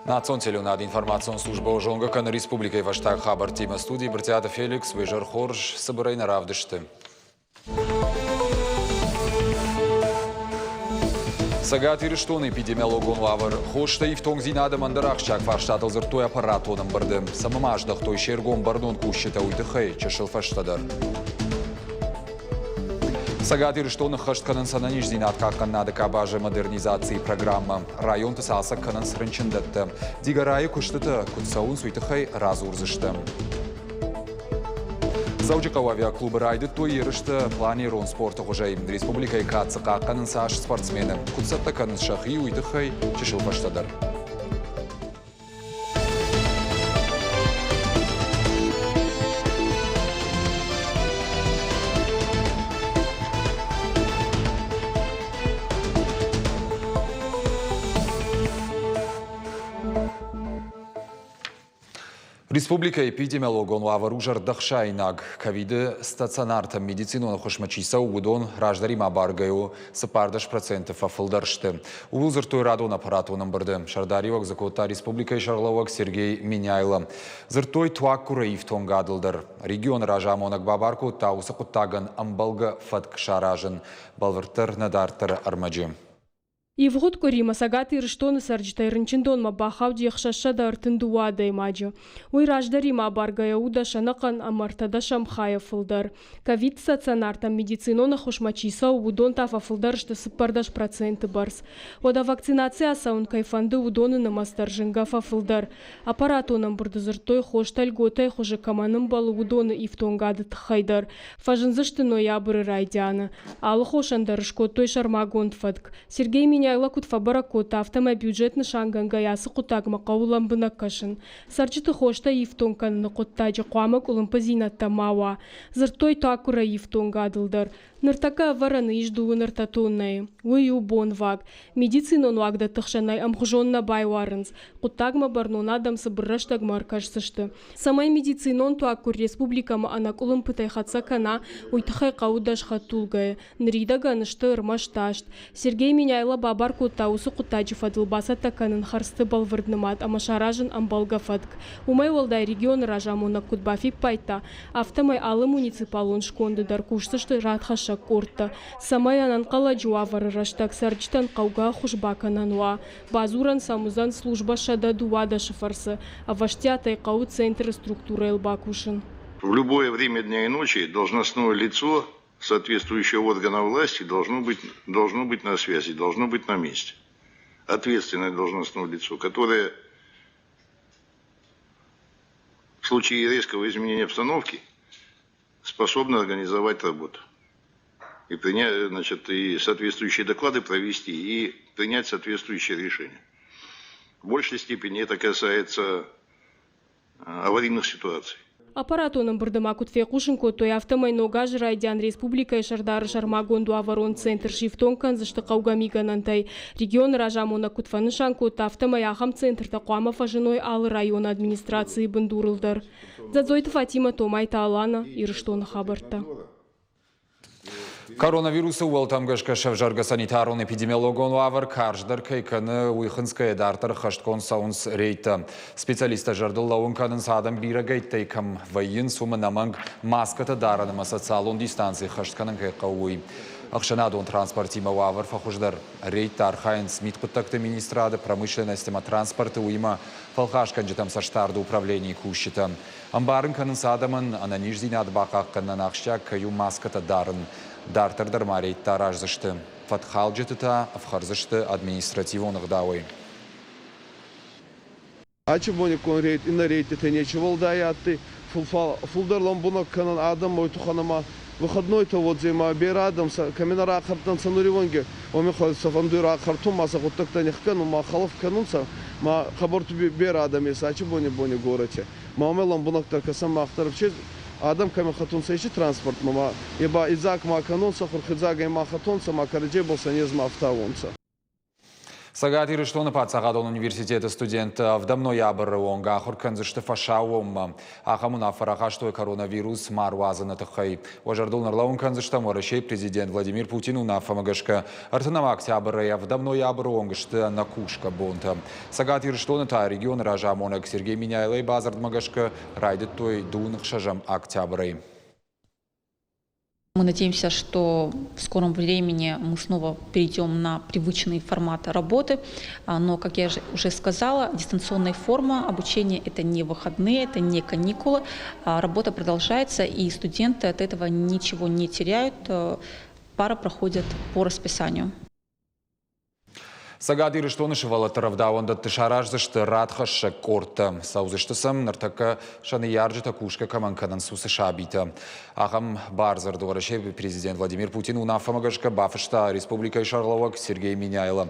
Национ телеуынады информацион службӕ зонгӕ кӕны республикӕйы фӕстаг хабӕрттимӕ. Студийы Брытъиаты Феликс, уе зӕр хорз, цыбырӕй нӕ равдысты. Цӕгат Ирыстоны эпидемиологон уавӕр, хостӕ ифтонгдзинад ӕмӕ ӕндӕр ахсджиаг фарстатыл дзырдтой аппаратон ӕмбырды. Цӕмӕ ма аздӕхтой се ргом бӕрнон кусджытӕ, уый тыххӕй чысыл фӕстӕдӕр. Цӕгат Ирыстоны ххӕст кӕнынц ӕнӕниздзинад хъахъхъӕнынады къабазы модернизацийы программӕ. Районты цалцӕг кӕнынц рынчындӕттӕ. Дигорайы куыстытӕ куыд цӕуынц, уый тыххӕй радзурдзыстӕм. Дзӕуджыхъӕуы авиаклубы райдыдтой ерыстӕ планерон спорты хуызӕй. Республикӕйы кад цы хъахъхъӕнынц ас спортсмены, куыд цӕттӕ кӕнынц сӕхи, уый тыххӕй чысыл фӕстӕдӕр. Республикӕйы эпидемиологон уавӕр у зӕрдӕхсаинаг. Ковиды стационартӕм медицинон ӕххуысмӕ чи цӕуы, уыдон раздӕримӕ баргӕ у 14% фӕфылдӕр сты. Ууыл дзырдтой радон аппаратон ӕмбырды. Сӕрдариуӕг дзы кодта республикӕйы сӕргълӕууӕг Сергей Меняйло. Дзырдтой туаггуыры ифтонгадыл дӕр. Регионы разамонӕг бабар кодта уыцы хъуыддагӕн ӕмбӕлгӕ фӕтк саразын. Бӕлвырддӕр нӕ дарддӕры ӕрмӕджы. Ивгъуыд къуыримӕ Цӕгат Ирыстоны цӕрджытӕй рынчындонмӕ бахауди 632 адӕймаджы. Уый раздӕримӕ абаргӕйӕ у дӕс ӕнӕхъӕн ӕмӕ ӕртӕдӕсӕм хайӕ фылдӕр. Ковид-стационартӕм медицинон ӕххуысмӕ чи цӕуы, уыдон та фӕфылдӕр сты 14% бӕрц. Уӕдӕ вакцинаци ацӕуын кӕй фӕнды, уыдоны нымӕц дӕр зынгӕ фӕфылдӕр. Аппаратон ӕмбырды дзырдтой хостӕ льготӕйы хуызы кӕмӕн ӕмбӕлы, уыдоны ифтонгады тыххӕй дӕр. Фӕзындзысты ноябры райдианы. Алы хосӕн дӕр скодтой сӕрмагонд фӕтк. Сергей Меняйло куыд фӕбӕрӕг кодта, афтӕмӕй бюджет нысангӕнгӕйӕ ацы хъуыддагмӕ хъӕуы лӕмбынӕг кӕсын. Цӕрджыты хостӕ ифтонг кӕныны хъуыддаджы хъуамӕ къуылымпыдзинӕдтӕ ма уа. Дзырдтой туаггуырӕй ифтонгадыл дӕр. Ныртӕккӕ ӕвӕрӕны ис дыууын ӕртӕ тоннӕйы. Уый у бонваг. Медицинон уагдӕтты хсӕнӕй ӕмхуызон нӕ байуарынц. Хъуыддагмӕ бӕрнон адӕм цыбыр рӕстӕгмӕ ӕркӕсдзысты. Цӕмӕй медицинон туаггуыр республикӕмӕ ӕнӕкъуылымпытӕй хӕццӕ кӕна, уый тыххӕй хъӕуы дӕс хӕдтулгӕйы. Ныридӕгӕн сты ӕрмӕст аст. Сергей Меняйло бабар кодта уыцы хъуыддаджы фӕдыл бацӕттӕ кӕнын хӕрдзты бӕлвырд нымад ӕмӕ саразын ӕмбӕлгӕ фӕтк. Уымӕй уӕлдай регионы разамонӕг куыд бафиппайдта, афтӕмӕй алы муниципалон сконды дӕр кусдзысты радхӕссӕг къордтӕ, цӕмӕй ӕнӕнхъӕлӕджы уавӕры рӕстӕг цӕрджытӕн хъӕугӕ ӕххуыс бакӕнӕн уа. Бадзурӕн сӕм уыдзӕн службӕ 112-ы фӕрцы. Ӕвӕстиатӕй хъӕуы центры структурӕйыл бакусын. В любое время дня и ночи должностное лицо соответствующего органа власти должно быть на связи, должно быть на месте. Ответственное должностное лицо, которое в случае резкого изменения обстановки способно организовать работу и принять, значит, и соответствующие доклады провести и принять соответствующие решения. В большей степени это касается аварийных ситуаций. Аппаратон ӕмбырды ма куыд фехъусын кодтой, афтӕмӕй ног азы райдиан республикӕйы сӕрдары сӕрмагонд уавӕрон центр сифтонг кӕндзысты хъӕугӕ мигӕнӕнтӕй. Регионы разамонӕг куыд фӕнысан кодта, афтӕмӕй ахӕм центртӕ хъуамӕ фӕзыной алы районы администрацийы бындурыл дӕр. Дзӕдзойты Фатимӕ, Томайты Алана, Ирыстоны хабӕрттӕ. Коронавирусы уӕлтӕм гӕсгӕ сӕвзӕргӕ санитарон-эпидемиологон уавӕр карздӕр кӕй кӕны, уый хынцгӕйӕ дарддӕр ӕххӕстгонд цӕуынц рейдтӕ. Специалисттӕ зӕрдыл лӕууын кӕнынц, адӕм бирӕгӕйттӕй кӕм вӕййынц, уым ӕнӕмӕнг маскӕтӕ дарын ӕмӕ социалон дистанци ӕххӕст кӕнын кӕй хъӕуы, уый. Ӕхсӕнадон транспортимӕ уавӕр фӕхуыздӕр. Рейдты архайынц мидхъуыддӕгты министрады, промышленность ӕмӕ транспорты, уыимӕ фӕлхасгӕнджытӕм цӕстдарды управленийы кусджытӕ. Ӕмбарын кӕнынц адӕмӕн, ӕнӕниздзинад бахъахъхъӕнынӕн ахсджиаг кӕй у маскӕтӕ дарын. Дарддӕр дӕр ма рейдтӕ араздзысты. Фӕткхалджыты та ӕфхӕрдзысты административон ӕгъдауӕй. Ачи бониккон рейд, иннӕ рейдтитӕ нечи уӕлдай адтӕй, фулдӕр лӕмбунӕг кӕнӕн адӕм уой туххӕн ӕма выходнойтӕ уодзӕй ма берӕ адӕм сӕ кӕми нӕ рахъӕрттӕнцӕ нуриуӕнгӕ, уоми сӕ фӕндуй рахъӕртун ма сӕ гъуддӕгтӕ нихкӕнун ма хӕлӕф кӕнунцӕ, ма хъӕбӕр берӕ адӕм ес ачи бони бони горӕти. Ма уомӕ лӕмбунӕгдӕр кӕсӕн мах дӕр вообще адӕм кӕми хӕтунцӕ ечи транспортмӕ ма е ба идзаг ма кӕнунцӕ, хурхидзагӕй ма хӕтунцӕ, ма кӕрӕдзебӕл сӕ нез ма ӕфтауонцӕ. Цӕгат Ирыстоны паддзахадон университеты студенттӕ ӕвдӕм ноябры онг ахуыр кӕндзысты фӕсаууонмӕ. Ахӕм уынаффӕ рахастой коронавирус ма руадзыны тыххӕй. Уӕ зӕрдыл нӕрлӕууын кӕндзыстӕм, Уӕрӕсейы президент Владимир Путины уынаффӕмӕ гӕсгӕ ӕртынӕм октябрӕй ӕвдӕм ноябры онг сты ӕнӕкусгӕ бонтӕ. Цӕгат Ирыстоны та регионы разамонӕг Сергей Меняйлойы бадзырдмӕ гӕсгӕ райдыдтой дыууын ӕхсӕзӕм октябрӕй. Мы надеемся, что в скором времени мы снова перейдем на привычный формат работы. Но, как я уже сказала, дистанционная форма обучения – это не выходные, это не каникулы. Работа продолжается, и студенты от этого ничего не теряют. Пара проходит по расписанию. Цӕгат Ирыстоны сывӕллӕтты рӕвдауӕндӕтты сараздзысты радхӕссӕг къордтӕ. Цӕудзысты сӕм, ныртӕккӕ сӕ ныййарджытӕ кусгӕ кӕмӕн кӕнынц, уыцы сабитӕ. Ахӕм бардзырд Уӕрӕсейы президент Владимир Путин уынаффӕмӕ гӕсгӕ бафыста республикӕйы сӕргълӕууӕг Сергей Меняйло.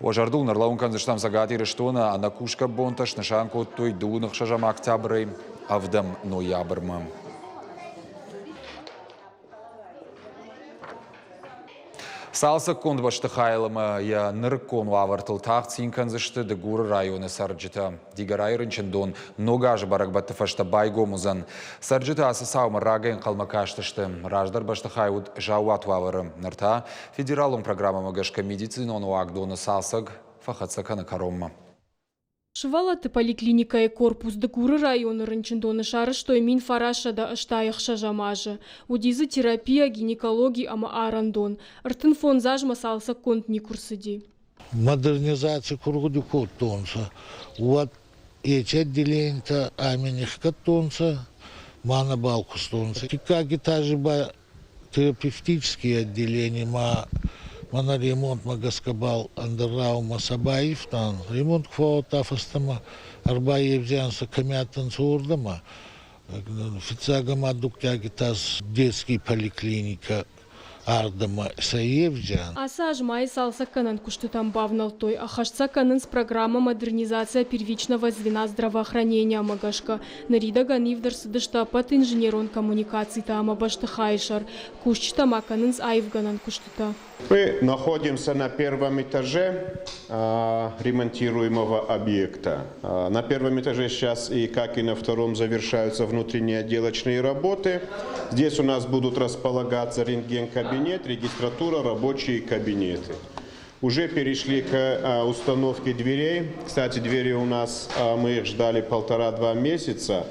Уӕ зӕрдыл нӕрлӕууын кӕндзыстӕм Цӕгат Ирыстоны ӕнӕкусгӕ бонтӕ снысан кодтой дыууын ӕхсӕзӕм октябрӕй ӕвдӕм ноябрмӕ. Цалцӕггонд бӕстыхайыл ӕмӕ йӕ нырыккон уавӕртыл тагъд цин кӕндзысты Дыгуры районы цӕрджытӕ. Дигорайы рынчындон Ног азы бӕрӕгбӕтты фӕстӕ байгом уыдзӕн. Цӕрджытӕ ацы цаумӕ рагӕй ӕнхъӕлмӕ кастысты. Раздӕр бӕстыхай уыд заууат уавӕры. Ныр та федералон программӕмӕ гӕсгӕ медицинон уагдоны цалцӕг фӕхӕццӕ кӕны кӕронмӕ. Сывӕллӕтты поликлиникӕйы корпус Дыгуры районы рынчындоны сарӕзтой 1986 азы. Уыди дзы терапия, гинекологи ӕмӕ арӕндон. 35 азмӕ цалцӕггонд никуы рцыди. Модернизаци ку ргъуди кодтонцӕ, уӕд еци отделенитӕ ами нихгӕдтонцӕ, ма нӕбал кустонцӕ. Диккаг этажи ба терапевтические отделения ма мӕнӕ ремонтмӕ гӕсгӕ бал ӕндӕр рауӕнмӕ сӕ байивтан. Ремонт ку фӕууодта фӕстӕмӕ ӕрбаййевдзианцӕ кӕми адтӕнцӕ, уордӕмӕ. Фиццаг ӕма дуккаг этаж детский поликлиника ардӕмӕ сӕ ивдзиан. Ацы аз майы цалцӕггӕнӕн куыстытӕм бавнӕлдтой, ӕххӕст сӕ кӕнынц программӕ «Модернизация первичного звена здравоохранения»-мӕ гӕсгӕ. Ныридӕгӕн ивд ӕрцыдысты ӕппӕт инженерон коммуникацитӕ ӕмӕ бӕстыхайы сӕр. Кусджытӕ ма кӕнынц аивгӕнӕн куыстытӕ. Мы находимся на первом этаже ремонтируемого объекта. На первом этаже сейчас и как и на втором завершаются внутренние отделочные работы. Здесь у нас будут располагаться рентген-кабинет, регистратура, рабочие кабинеты. Уже перешли к установке дверей. Кстати, двери у нас, мы их ждали полтора-два месяца.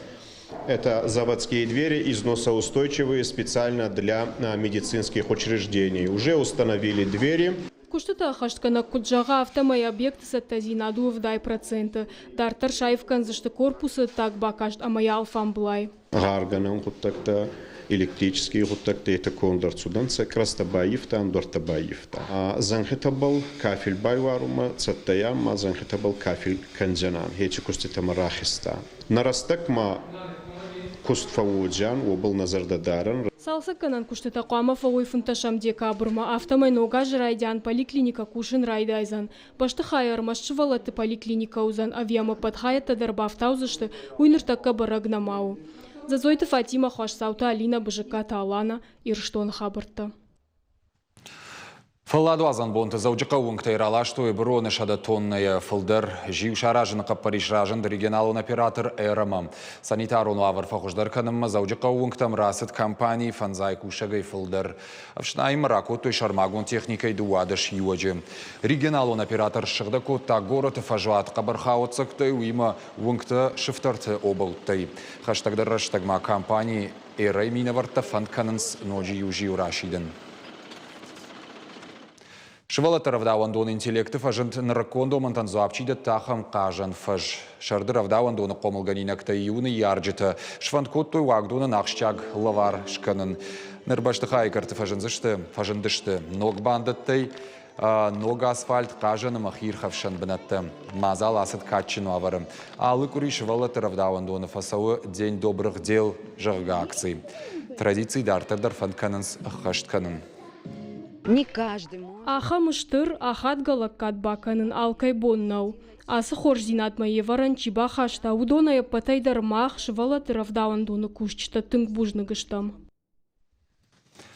Это заводские двери, износоустойчивые, специально для медицинских учреждений. Уже установили двери. Куыстыты ӕххӕстгӕнӕг куыд зӕгъы, афтӕмӕй объекты цӕттӕдзинад у 70%. Дарддӕр саив кӕндзысты корпусы ӕддаг бакаст ӕмӕ йӕ алфамбылай. Гъаргӕнӕн гъуддӕгтӕ, электрические гъуддӕгтӕ етӕ конд ӕрцудӕнцӕ, крӕстӕ баййивта, ӕндӕртӕ баййивта. Зӕнхитӕбӕл кафель байуарунмӕ цӕттӕй ма зӕнхитӕбӕл кафель кӕндзӕнӕн, еци куститӕмӕ рахизта. Нӕ рӕстӕгмӕ куст фӕууодзиан, уобӕл нӕ зӕрдӕ дарӕн. Цалцӕггӕнӕн куыстытӕ хъуамӕ фӕуой фынддӕсӕм декабрмӕ, афтӕмӕй ног азы райдиан поликлиникӕ кусын райдайдзӕн. Бӕстыхайы ӕрмӕст сывӕллӕтты поликлиникӕ уыдзӕн ӕви ӕмӕ ӕппӕт хайӕдтӕ дӕр бафтаудзысты, уый ныртӕккӕ бӕрӕг нӕма у. Дзӕдзойты Фатимӕ, Хуасдзауты Алинӕ, Бызыккаты Алана, Ирыстоны хабӕрттӕ. Фӕлладуадзӕн бонты Дзӕуджыхъӕуы уынгтӕй раластой быроны 100 тоннӕйӕ фылдӕр. Зиу саразыны хъӕппӕрис разынд регионалон оператор «Эра»-мӕ. Санитарон уавӕр фӕхуыздӕр кӕнынмӕ Дзӕуджыхъӕуы уынгтӕм рацыд компани фӕндзай кусӕгӕй фылдӕр. Ӕфснайынмӕ ракодтой сӕрмагонд техникӕйы 12 иуӕджы. Регионалон оператор ссыгъдӕг кодта горӕты фӕзуат хъӕбӕрхауӕццӕгтӕй, уыимӕ уынгтӕ сыфтӕрты обӕуттӕй. Хӕстӕгдӕр рӕстӕгмӕ компани «Эра»-йы минӕвӕрттӕ фӕнд кӕнынц ноджы иу зиу расидын. Сывӕллӕтты рӕвдауӕндоны интеллекты фӕзынд нырыккон домӕнтӕн дзуапп чи дӕтты, ахӕм хъазӕн фӕз. Сӕрды рӕвдауӕндоны хъомылгӕнинӕгтӕй иу ныййарджытӕ сфӕнд кодтой уагдонӕн ахсджиаг лӕвар скӕнын. Ныр бӕстыхайы кӕрты фӕзындзысты, фӕзындысты ног бандӕттӕй, ног асфальт, хъазӕн ӕмӕ хиирхӕфсӕн бынӕттӕ. Мадзал ацыд кадджын уавӕры. Алы къуыри сывӕллӕтты рӕвдауӕндоны фӕцӕуы День добрых дел, зӕгъгӕ, акци. Традици дарддӕр дӕр фӕнд кӕнынц ӕххӕст кӕнын. Ахӕм стыр, ахадгӕ лӕггад бакӕнын алкӕй бон нӕу. Ацы хорздзинадмӕ йе вӕрӕн чи бахаста, уыдонӕй ӕппӕтӕй дӕр мах, сывӕллӕтты рӕвдауӕндоны кусджытӕ, тынг бузныг стӕм.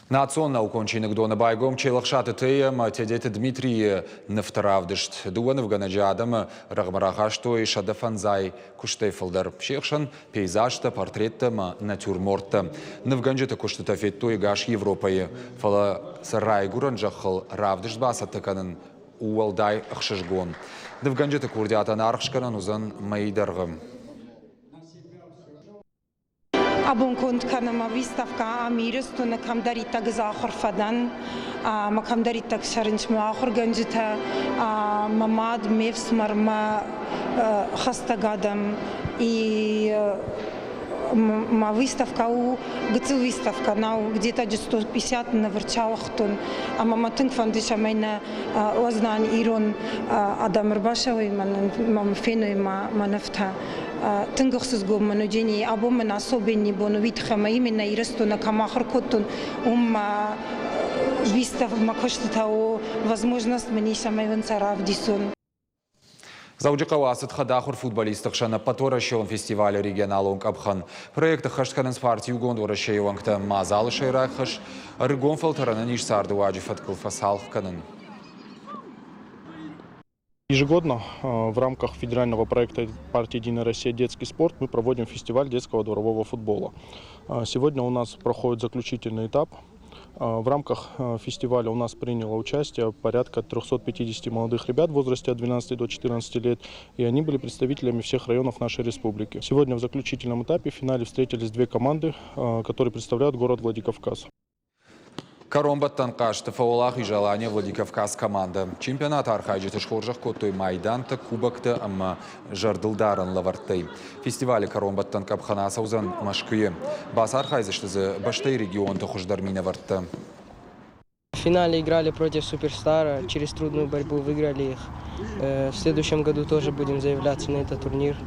Национ наукон чиныгдоны байгом Челӕхсаты Тея ӕмӕ Тедеты Дмитрийы нывты равдыст. Дыууӕ нывгӕнӕджы адӕмы рӕгъмӕ рахастой 105 куыстӕй фылдӕр. Се хсӕн пейзажтӕ, портреттӕ ӕмӕ натюрморттӕ. Нывгӕнджыты куыстытӕ федтой ӕгас Европӕйы, фӕлӕ сӕ райгуырӕн зӕххыл равдыст бацӕттӕ кӕнын у уӕлдай ӕхсызгон. Нывгӕнджыты курдиатӕн аргъ скӕнӕн уыдзӕн мӕйы дӕргъы. Абон конд кӕнӕм выставкӕ ам Ирыстоны кӕмдӕриддӕр ӕз ахуыр фӕдӕн, ӕмӕ кӕмдӕриддӕр цӕрынц мӕ ахуыргӕнджытӕ, мӕ мад, ме фсымӕр, мӕ хӕстӕг адӕм. И мӕ выставкӕ у гыццыл выставкӕ нӕу, где-то 150 нывырчауагътон. Ӕмӕ мӕ тынг фӕнды, цӕмӕй нӕ уӕздан ирон адӕм ӕрбацӕуой мӕм феной мӕ нывтӕ. Тынг ӕхсызгон мын уыди, абон мын особенный бон уый тыххӕй ӕмӕ именно Ирыстоны кӕм ахуыр кодтон, уым мӕ мӕ куыстытӕ у возможность мын ис ӕмӕ уын сӕ равдисон. Дзӕуджыхъӕуы ацыд хӕдахуыр футболистты хсӕн ӕппӕтуӕрӕсеон фестивалы регионалон къӕпхӕн. Проекты ӕххӕст кӕнынц парти Иугонд Уӕрӕсейы уӕнгтӕ. Мадзалы сӕйраг хӕс ӕрыгон фӕлтӕрӕнӕн ис цардыуаджы фӕткыл фӕцалх кӕнын. Ежегодно в рамках федерального проекта партии «Единая Россия. Детский спорт» мы проводим фестиваль детского дворового футбола. Сегодня у нас проходит заключительный этап. В рамках фестиваля у нас приняло участие порядка 350 молодых ребят в возрасте от 12 до 14 лет, и они были представителями всех районов нашей республики. Сегодня в заключительном этапе в финале встретились две команды, которые представляют город Владикавказ. Кӕронбӕттӕн хъазты фӕуӕлахиз Алания Владикавказ командӕ. Чемпионаты архайджыты схорзӕх кодтой майдантӕ, кубоктӕ ӕмӕ зӕрдылдарӕн лӕвӕрттӕй. Фестивалы кӕронбӕттӕн къӕпхӕн ацӕудзӕн Мӕскуыйы. Бацархайдзысты дзы бӕстӕйы регионты хуыздӕр минӕвӕрттӕ. В финале играли против Суперстара, через трудную борьбу выиграли их. В следующем году тоже будем заявляться на этот турнир.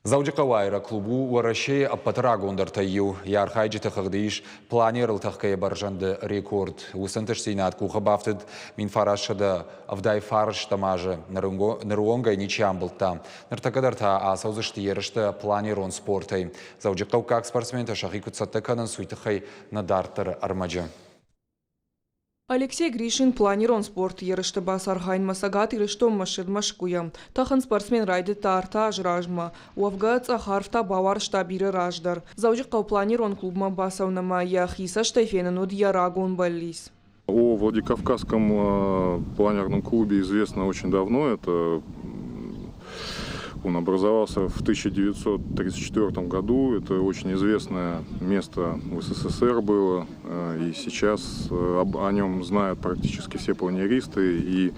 Дзӕуджыхъӕуы аэроклуб у Уӕрӕсейы ӕппӕты рагондӕртӕй иу. Йӕ архайджыты хыгъды ис планерыл тӕхгӕйӕ бӕрзӕнды рекорд. Уыцы ӕнтыстдзинад къухы бафтыд 1979 азы. Ныры онг ӕй ничи амбылдта. Ныртӕккӕ дӕр та ацӕудзысты ерыстӕ планерон спортӕй. Дзӕуджыхъӕуккаг спортсментӕ сӕхи куыд цӕттӕ кӕнынц, уый тыххӕй нӕ дарддӕры ӕрмӕджы. Алексей Гришин планерон спорты ерысты бацархайынмӕ Цӕгат Ирыстонмӕ ссыд Мӕскуыйӕ. Тӕхын спортсмен райдыдта ӕртӕ азы размӕ. Уӕвгӕ, цъӕх арв та бауарзта бирӕ раздӕр. Дзӕуджыхъӕу планерон клубмӕ бацӕуын ӕмӕ йӕхи цӕстӕй фенын уыд йӕ рагон бӕллиц. О Владикавказском планерном клубе известно очень давно. Это он образовался в 1934 году. Это очень известное место в СССР было. И сейчас о нем знают практически все планеристы. И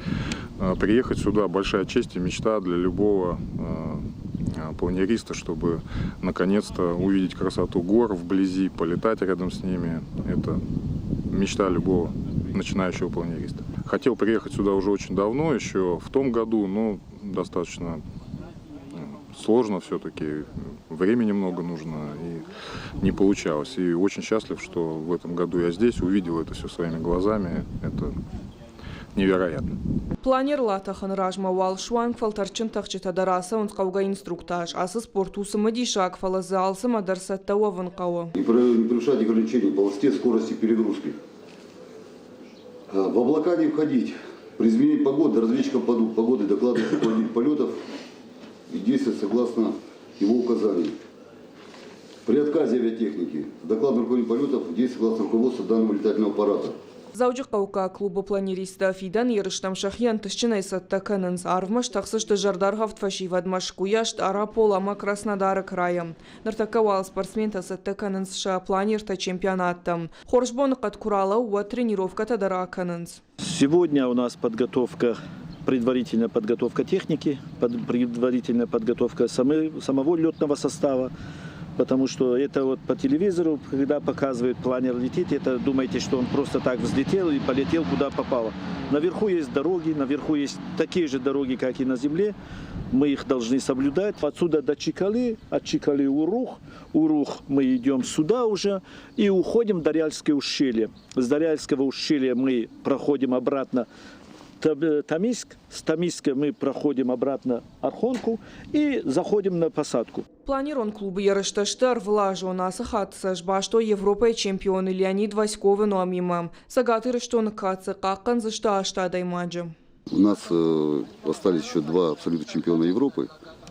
приехать сюда большая честь и мечта для любого планериста, чтобы наконец-то увидеть красоту гор вблизи, полетать рядом с ними. Это мечта любого начинающего планериста. Хотел приехать сюда уже очень давно, еще в том году, но достаточно сложно все-таки, времени много нужно, и не получалось. И очень счастлив, что в этом году я здесь, увидел это все своими глазами. Это невероятно. Планерыл атӕхыны размӕ уал суанг фӕлтӕрдджын тӕхджытӕ дӕр ацӕуынц хъӕугӕ инструктаж. Ацы спорт у цымыдисаг, фӕлӕ дзы алцӕмӕ дӕр цӕттӕ уӕвын хъӕуы. Не превышать ограничений по высоте, скорости перегрузки. В облака не входить. При изменении погоды разведчикам погоды докладывать руководитель полетов и действовать согласно его указаний. При отказе авиатехники с докладом руководителя полетов действовать согласно руководства данного летательного аппарата. Дзӕуджыхъӕуккаг клубы планеристтӕ фидӕн ерыстӕм сӕхи ӕнтыстджынӕй цӕттӕ кӕнынц. Арвмӕ стӕхдзысты зӕрдӕргъӕвд фӕсивӕд Мӕскуыйӕ, Стъарапол ӕмӕ Краснодары крайӕ. Ныртӕккӕ уал спортсментӕ цӕттӕ кӕнынц сӕ планертӕ чемпионаттӕм. Хорз боныхъӕд куы ралӕууы, уӕд тренировкӕтӕ дӕр акӕнынц. Сегодня у нас подготовка, предварительная подготовка техники, предварительная подготовка самого летного состава, потому что это вот по телевизору, когда показывают, планер летит, это думаете, что он просто так взлетел и полетел куда попало. Наверху есть дороги, наверху есть такие же дороги, как и на земле, мы их должны соблюдать. Отсюда до Чикалы, от Чикалы Урух, Урух мы идем сюда уже и уходим в Дарьяльское ущелье. С Дарьяльского ущелья мы проходим обратно Тамиск. С Тамиска мы проходим обратно Архонку и заходим на посадку. Планерон клубы ерыстӕ сты ӕрвылазон. Ацы хатт сӕ сбастой Европӕйы чемпион Леонид Васьковы номимӕ. Цӕгат Ирыстоны кад дзы хъахъхъӕндзысты аст адӕймаджы. У нас остались еще два абсолютных чемпиона Европы.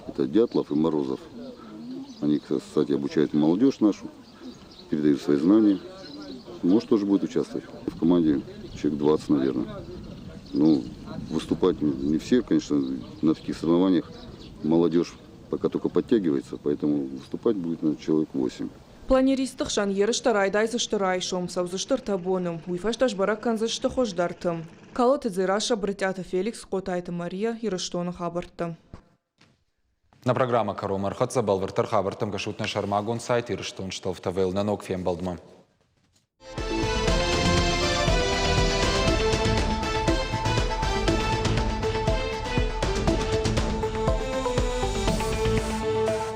Это Дятлов и Морозов. Они, кстати, обучают молодежь нашу, передают свои знания. Может, тоже будет участвовать. В команде человек 20, наверное. Ну, выступать не все, конечно, на таких соревнованиях молодежь пока только подтягивается, поэтому выступать будет на человек 8. Планеристты хсӕн ерыстӕ райдайдзысты райсом, цӕудзысты ӕртӕ боны. Уый фӕстӕ сбӕрӕг кӕндзысты хуыздӕрты. Калоты Дзерассӕ, Брытъиаты Феликс, Хъотайты Мария, Ирыстоны хабӕрттӕ. Нӕ программӕ кӕронмӕ ӕрхӕццӕ бӕлвырддӕр хабӕрттӕм кӕсут нӕ сӕрмагонд сайт Ирыстон Штелф ТВ-ыл нӕ ног фембӕлдмӕ.